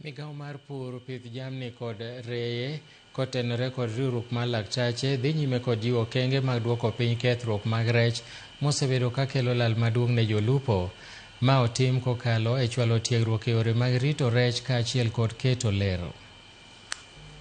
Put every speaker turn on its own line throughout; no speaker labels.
Migawo mar pur, pith jamni kod reye kotenore kod riwruok mar laktache dhi nyime kod jiwo okenge mag duoko piny kethruok mag rech mosebedo kakelo lal maduong' ne jolupo. Ma otim kokalo e chwalo tiegruok e yore mag rito rech kaachiel kod keto ler.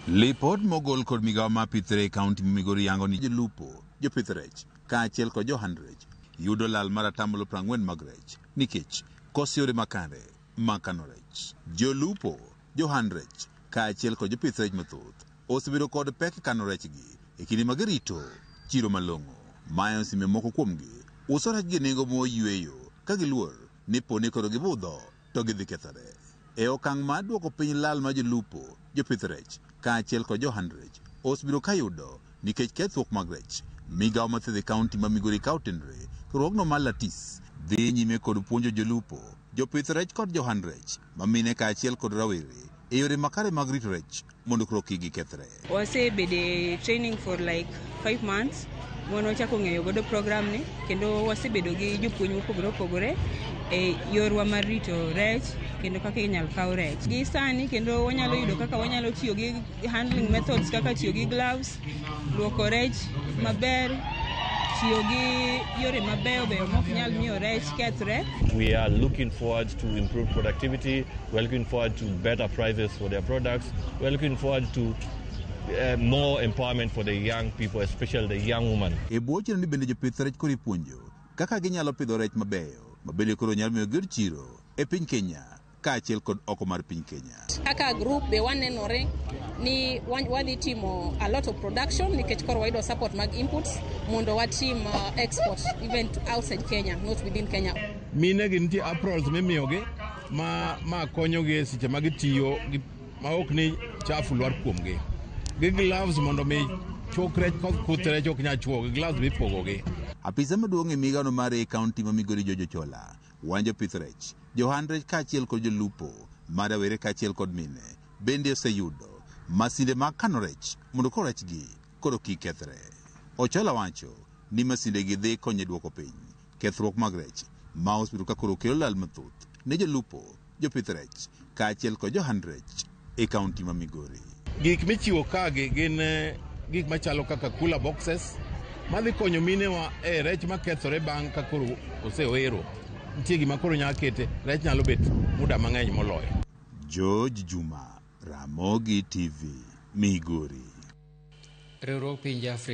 Lipot mogol kod migawo mar pith rech e kaunti ma Migori yango ni jolupo, jopith rech kaachiel kod johand rech yudo lal mar atamalo 40 mag rech nikech koso yore makare mag kano rech. Jolupo, johand rech kaachiel kod jopith rech mathoth osebedo kod pek e kano rechgi e kinde ma girito chiro malong'o. Mae osemiyo moko kuomgi uso rechgi e nengo moyweyo ka giluor ni poni koro gibudho to gidhi kethore. E okang' mar duoko piny lal mar jolupo, jopith rech kaachiel kod johand rech osebedo ka yudo nikech kethruok mag rech. Migawo mar thieth e kaunti ma Migori ka otenore riwruogno mar Latis dhi nyime kod puonjo jolupo, jopith rech kod johand rech ma mine kaachiel kod rawere e yore makare mag rito rech mondo koro kik gikethre.
Wasebedo e training for like 5 months mane wachako ng'eyo godo program ni, kendo wasebedo gi jopuonj mopogore opogore e yorwa mar rito rech kendo kaka inyalo kaw rech gi sani. Kendo wanyalo yudo kaka wanyalo tiyo gi handling methods, kaka tiyo gi gloves, luoko rech maber, tiyo gi yore mabeyo beyo mok nyal miyo rech kethre.
We are looking forward to improved productivity. We're looking forward to better prices for their products. We're looking forward to more empowerment for the young people, especially the young women.
E bwo chenro ni bende jopith rech koro ipuonjo kaka ginyalo pidho rech mabeyo ma bende koro nyalo miyo giyud chiro e piny Kenya kaachiel kod oko mar piny Kenya.
Kaka group be wanenore ni wadhi timo a lot of production nikech koro wayudo support mag inputs mondo watim export even to outside Kenya, not within Kenya.
Mine gi nitie aprons mimiyogi ma konyogi e seche ma gitiyo ma ok ni chafu lwar kuomgi, gi gloves mondo mi chok rech kod kuth rech ok nyal chuogi, gloves mipogogi.
Apisa maduong' e migawono mar e kaunti ma Migori George Ochola wacho jopith rech, johand rech kaachiel kod jolupo ma rawere kaachiel kod mine bende oseyudo masinde mag kano rech mondo koro rechgi koro kik kethre. Ochola wacho ni masinde gi dhi konyo e duoko piny kethruok mag rech ma osebedo ka koro kelo lal mathoth ne jolupo, jopith rech kaachiel kod johand rech e kaunti ma Migori.
Gik michiwo kagi gin gik machalo kaka cooler boxes madhi konyo minewa e rech makethore bang' ka koro osewero. Nitie gima koro nyalo kete rech nyalo bet muda mang'eny moloyo.
George Juma, Ramogi TV, Migori.
Riwruog pinje Afrika.